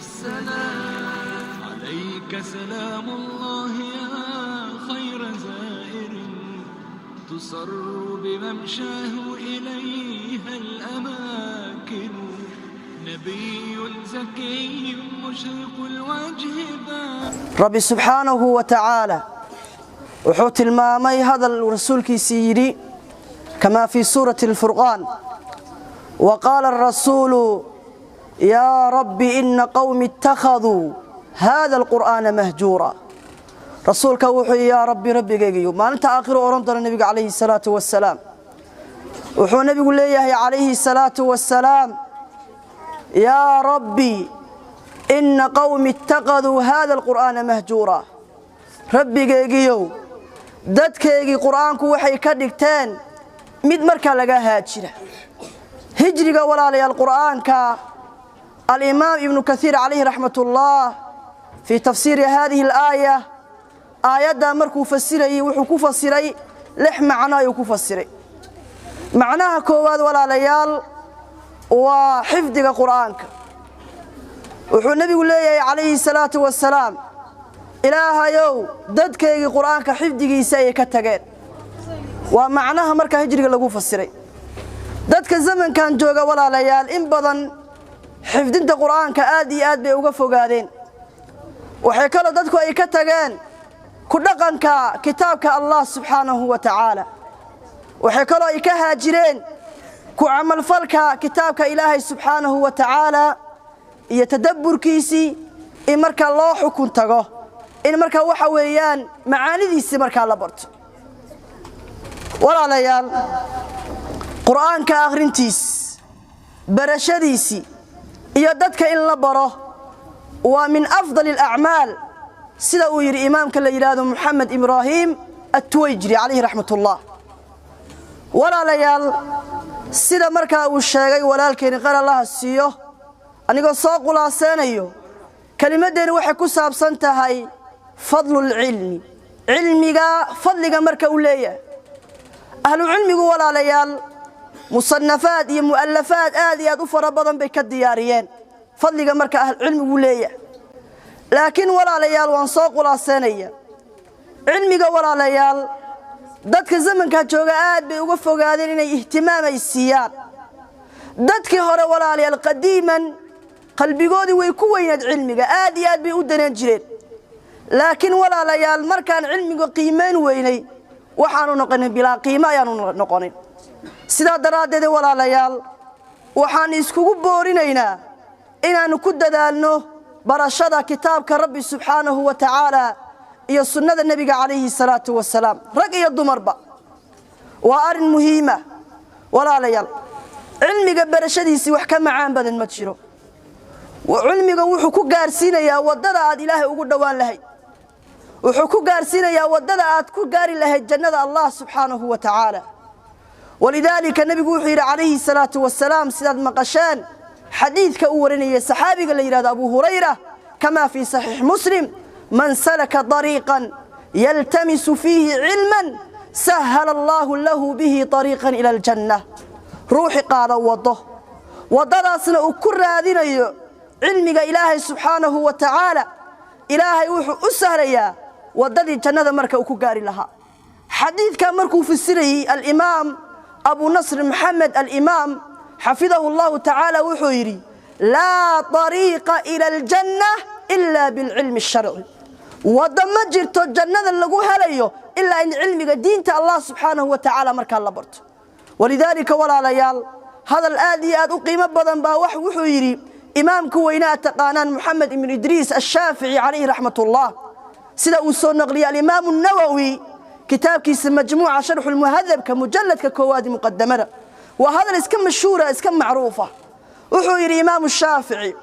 السلام عليك، سلام الله يا خير زائر تسر بممشاه إليها الأماكن، نبي زكي مشرق الوجه بان. Rabbi subxaanahu wa tacaala wuxuu tilmaamay hadal uu rasuulkiisii yidhi, kamaa fii suurati alfurqaan: wa qaala arasuulu yaa rabbi ina qowmi ittakhaduu hada alqur'aana mahjuura. Rasuulka wuxuu yidhi: yaa rabbi, rabbigaygiyo, maalinta aakhiro odhan doona nebiga calayhi salaatu wasalaam. Wuxuu nebigu leeyahay calayhi salaatu wasalaam: yaa rabbi ina qowmi ittakhaduu hada alqur'aana mahjuura, rabbigaygiyow, dadkaygii qur'aanku waxay ka dhigteen mid markaa laga haajira. Hijriga, walaalayaal, qur'aanka, alimaam Ibnu Kaiir calayhi raxmatullah fii tafsiiri hadihi alaaya, aayaddaa markuu fasirayey, wuxuu ku fasiray lix macno ayuu ku fasiray. Macnaha koowaad, walaalayaal, waa xifdiga qur'aanka. Wuxuu nebigu leeyahay calayhi salaatu wasalaam: ilaahayow, dadkaygii qur'aanka xifdigiisa ayay ka tageen. Waa macnaha markaa hijriga lagu fasiray. Dadka zamankan jooga, walaalayaal, in badan xifdinta qur'aanka aad iyo aad bay uga fogaadeen. Waxay kaloo dadku ay ka tageen ku dhaqanka kitaabka Allah subxaanahu wa tacaala. Waxay kaloo ay ka haajireen ku camalfalka kitaabka Ilaahay subxaanahu wa tacaala iyo tadabburkiisii, in markaa loo xukun tago, in markaa waxa weeyaan macaanidiisii markaa la barto. Walaalayaal, qur'aanka akhrintiis, barashadiisii iyo dadka in la baro waa min afdal alacmaal, sida uu yidhi imaamka la yidhaahdo Moxamed Ibraahim Attuwayjiri calayhi raxmatullah. Walaalayaal, sida markaa uu sheegay walaalkeeni, qar Allaha siiyo, anigoo soo khulaaseynayo, kelimaddeeni waxay ku saabsan tahay fadlulcilmi, cilmiga fadliga marka uu leeyahay. Ahlucilmigu, walaalayaal, musanafaad iyo mu'alafaad aad iyo aad u fara badan bay ka diyaariyeen fadliga marka ahlucilmigu leeyahay. Laakiin, walaalayaal, waan soo khulaaseynaya. Cilmiga, walaalayaal, dadka zamankaa jooga aad bay uga fogaadeen inay ihtimaam ay siiyaan. Dadkii hore, walaalayaal, qadiiman qalbigoodii way ku weynaad cilmiga, aad iyo aad bay u daneen jireen. Laakiin, walaalayaal, markaan cilmiga qiimayn weynay, waxaanu noqonin bilaa qiimo ayaanu noqonin. Sidaa daraaddeed, walaalayaal, waxaan iskugu boorinaynaa inaannu ku dadaalno barashada kitaabka Rabbi subxaanahu wa tacaala iyo sunnada nebiga calayhi salaatu wasalaam, rag iyo dumarba. Waa arrin muhiima, walaalayaal. Cilmiga barashadiisii wax ka macaan badan ma jiro. Cilmiga wuxuu ku gaarsiinayaa waddada aad Ilaahay ugu dhowaan lahayd, wuxuu ku gaarsiinayaa waddada aad ku gaari lahayd jannada Allah subxaanahu wa tacaala. Walidaalika nebigu wuxuu yidhi calayhi salaatu wasalaam, sidaad maqasheen xadiidka uu warinayay saxaabiga la yidhahdo Abu Hurayra, kamaa fii saxiix Muslim: man salaka طariiqan yaltamisu fiihi cilman, sahala allaahu lahu bihi طariiqan ila aljanna. Ruuxi qaada waddo, waddadaasna uu ku raadinayo cilmiga Ilaahay subxaanahu wa tacaala, Ilaahay wuxuu u sahlayaa waddadii jannada marka uu ku gaari lahaa. Xadiidkaa markuu fasirayey alimaam Abu Nasr Maxamed alimaam xafidahu allahu tacaala, wuxuu yidhi: laa طariiqa ila aljanna ila bilcilmi asharci. Waddo ma jirto jannada lagu helayo ilaa in cilmiga diinta Allah subxaanahu wa tacaala markaa la barto. Walidaalika, walaalayaal, hadal aad iyo aad u qiimo badan baa wax wuxuu yidhi imaamka weynaa taqaanaan, Moxamed Ibnu Idriis Ashaafici calayhi raxmatullah, sida uu soo naqliyey alimaamu Nawowi kitaabkiisa Majmuuca Sharxulmuhadabka, mujalladka koowaad, muqadamada. Waa hadal iska mashhuura, iska macruufa. Wuxuu yidhi imaamu Shaafici,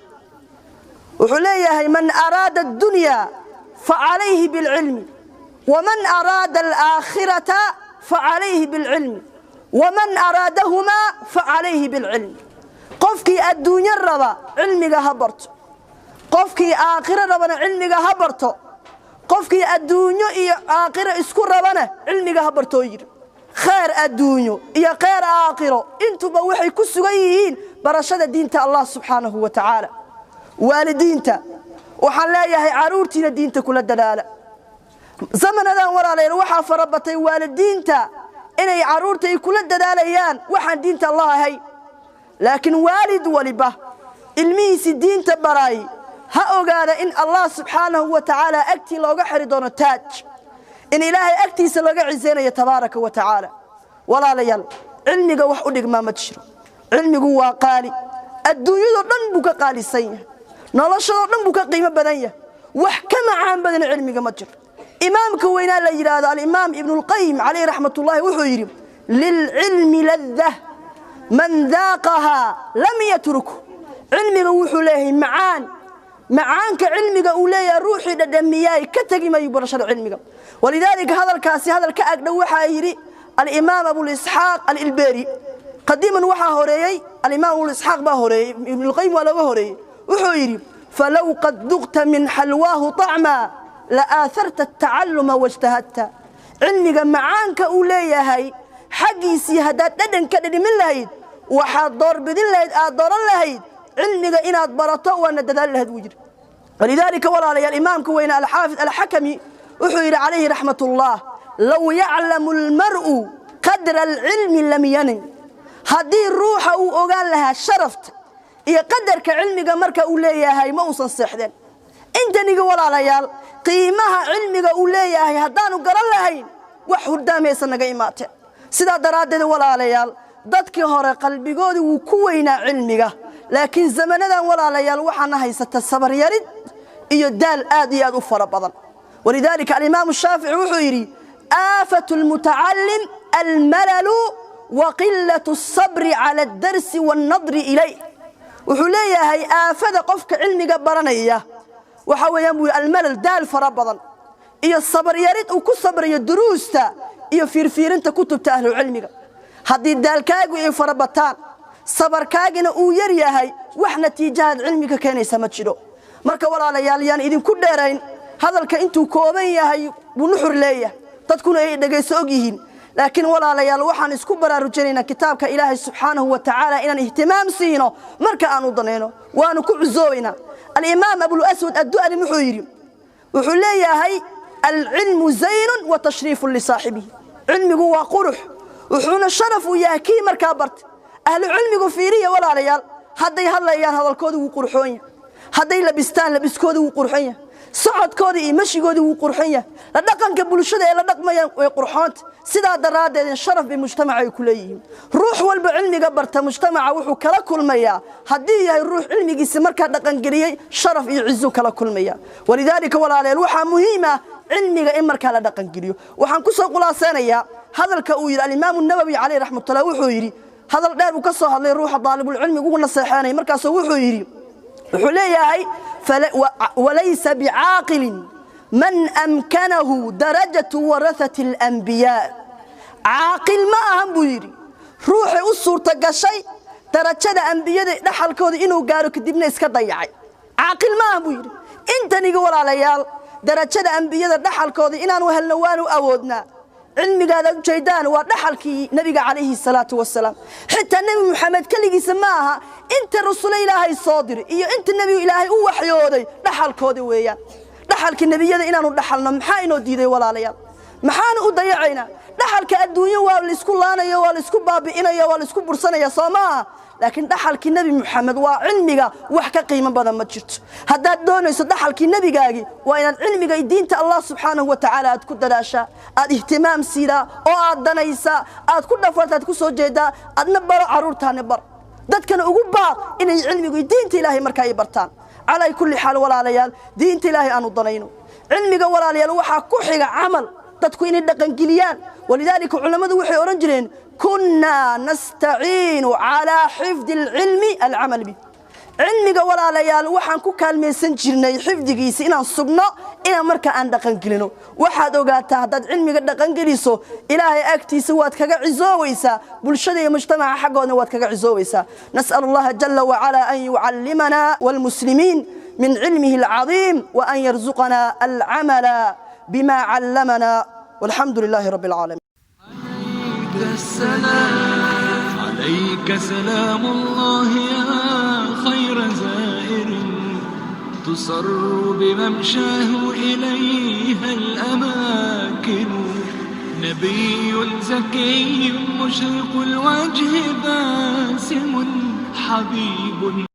wuxuu leeyahay: man araada addunya facalayhi bilcilmi, waman araada alaakhirata facalayhi bilcilmi, waman araadahumaa facalayhi bilcilmi. Qofkii adduunyo raba cilmiga ha barto, qofkii aakhiro rabana cilmiga ha barto, qofkii adduunyo iyo aakhiro isku rabana cilmiga ha bartoo yidhi. Khayr adduunyo iyo khayr aakhiro intuba waxay ku sugan yihiin barashada diinta Allah subxaanahu wa tacaala. Waalidiinta waxaan leeyahay, carruurtiina diinta kula dadaala. Zamanadan, walaalayaal, waxaa farabatay waalidiinta inay carruurta ay kula dadaalayaan waxaan diinta Allah ahay. Laakiin waalid waliba ilmihiisi diinta baray ha ogaada in Allah subxaanahu wa tacaala agtii looga xiri doono taaj, in Ilaahay agtiisa looga cisaynayo tabaaraka wa tacaala. Walaalayaal, cilmiga wax u dhigmaa ma jiro. Cilmigu waa qaali, adduunyadoo dhan buu ka qaalisan yahay, noloshadoo dhan buu ka qiimo badan yahay. Wax ka macaan badan cilmiga ma jiro. Imaamka weynaa la yidhaahdo Alimaam Ibnulqayim calayhi raxmatullahi wuxuu yidhi: "Lilcilmi laddah, man daaqahaa lam yatruku." Cilmiga wuxuu leeyahay macaan. Macaanka cilmiga uu leeyahay ruuxii dhadhamiyaay ka tegi mayo barashada cilmiga. Walidaalika, hadalkaasi hadal ka agdhow waxaa yidhi Alimaam Abulisxaaq Alilberi. Qadiiman waxaa horeeyey Alimaam Abulisxaaq baa horeeyey, Ibnulqayim waa looga horeeyey. Wuxuu yidhi: "Falow qad duqta min xalwaahu طacma la aaharta atacalluma wajtahadta." Cilmiga macaanka uu leeyahay xaggiisii haddaad dhadhan ka dhadhimin lahayd, waxaad doorbidin lahayd, aad dooran lahayd cilmiga inaad barato, waana dadaali lahayd, buu yidhi. Walidaalika, walaalayaal, imaamka weyne Alxaafid Alxakami wuxuu yidhi calayhi raxmat ullah: "Low yaclamu almar'u qadra alcilmi lam yanim." Haddii ruuxa uu ogaan lahaa sharafta iyo qadarka cilmiga marka uu leeyahay, ma uusan seexdeen. Intaniga, walaalayaal, qiimaha cilmiga uu leeyahay haddaanu garan lahayn, wax hurdaamaysa naga imaateen. Sidaa daraaddeed, walaalayaal, dadkii hore qalbigoodii wuu ku weynaa cilmiga, laakiin zamanadan, walaalayaal, waxaana haysata sabaryarid iyo daal aad iyo aad u fara badan. Walidaalika, Alimaamu Shaafici wuxuu yidhi: "Aafatu almutacalim almalalu wa qilatu asabri cala addarsi wannadri ilayh." Wuxuu leeyahay aafada qofka cilmiga baranaya waxa weeyaan, buu yidhi, almalal, daal fara badan iyo sabaryarid uu ku sabrayo duruusta iyo fiirfiirinta kutubta ahlucilmiga. Haddii daalkaagu ay fara bataan, sabarkaagina uu yar yahay, wax natiijahaad cilmiga keenaysa ma jiro. Marka, walaalayaal, yaan idinku dheerayn hadalka. Intuu kooban yahay buu nuxur leeyahay, dadkuna ay dhegayso og yihiin. Laakiin, walaalayaal, waxaan isku baraarujinaynaa kitaabka Ilaahay subxaanahu wa tacaala inaan ihtimaam siino marka aan u danayno, waanu ku cusoobaynaa. Alimaam Abulaswad Addu'ali wuxuu yidhi, wuxuu leeyahay: "Alcilmu zaynun wa tashriifun lisaaxibihi." Cilmigu waa qurux, wuxuuna sharaf u yahay kii markaa barta. Ahlu cilmigu fiiriya, walaalayaal, hadday hadlayaan hadalkoodu wuu qurxoon yahay, hadday labistaan labiskoodu wuu qurxon yahay, socodkooda iyo mashigoodii wuu qurxon yahay, la dhaqanka bulshada ee la dhaqmayaan way qurxoonta. Sidaa daraaddeed sharaf bay mujtamaca ay ku leeyihiin. Ruux walba cilmiga barta mujtamaca wuxuu kala kulmayaa, haddii yahay ruux cilmigiisa markaa dhaqangeliyey, sharaf iyo cizu kala kulmaya. Walidaalika, walaalayaal, waxaa muhiim ah cilmiga in markaa la dhaqangeliyo. Waxaan ku soo khulaasaynayaa hadalka uu yidhi Alimaamu Nawowi caleyh raxmatullah. Wuxuu yidhi, hadal dheer uu ka soo hadlay ruuxa daalibulcilmigu ugu naseexeenaya, markaasuu wuxuu yidhi, wuxuu leeyahay: "Walaysa bicaaqilin man amkanahu darajatu warahati alambiyaa." Caaqil ma ahan, buu yidhi, ruuxay u suurta gashay darajada ambiyada dhaxalkooda inuu gaaro, kadibna iska dayacay. Caaqil ma ahan, buu yidhi. Intaniga, walaalayaal, darajada ambiyada dhaxalkooda inaanu helno waanu awoodnaa. Cilmigaadaad ujeedaan waa dhaxalkii Nebiga calayhi salaatu wasalaam. Xitaa Nebi Moxamed keligiisa ma aha, inta rasulo Ilaahay soo diray iyo inta nebigu Ilaahay u waxyooday dhaxalkooda weeyaan. Dhaxalka nebiyada inaanu dhaxalno maxaa inoo diiday, walaalayaal? Maxaanu u dayacaynaa dhaxalka adduunyo? Waa laisku laanaya, waa laisku baabi'inaya, waa laisku bursanaya, soo maaha? Laakiin dhaxalkii Nebi Moxamed waa cilmiga, wax ka qiimo badan ma jirto. Haddaad doonayso dhaxalkii nebigaagii, waa inaad cilmiga iyo diinta Allah subxaanahu wa tacaala aad ku dadaashaa, aad ihtimaam siidaa oo aad danaysaa, aad ku dhafarta, aad ku soo jeedaa. Adna baro, carruurtaana bar, dadkana ugu baaq inay cilmigu iyo diinta Ilaahay markaa ay bartaan. Calaa kulli xaal, walaalayaal, diinta Ilaahay aanu danayno. Cilmiga, walaalayaal, waxaa ku xiga camal, dadku inay dhaqangeliyaan. Walidaalika, culammadu waxay odhan jireen: "Kunnaa nastaciinu calaa xifdi alcilmi alcamal bih." Cilmiga, walaalayaal, waxaan ku kaalmaysan jirnay xifdigiisa inaan sugno, inaan markaa aan dhaqangelino. Waxaad ogaataa, haddaad cilmiga dhaqangeliso, Ilaahay agtiisa waad kaga cisoobaysaa, bulshada iyo mujtamaca xaggoodna waad kaga cisoobaysaa. Nas'al Allaha jala wacalaa an yucallimana waalmuslimiin min cilmihi alcadiim wa an yarzuqana alcamala bima callamana, walxamdu lilaahi rabbi alcaalamiin. عليك السلام، عليك سلام الله يا خير زائر. تسر بممشاه إليها الأماكن. نبي زكي مشرق الوجه باسم حبيب.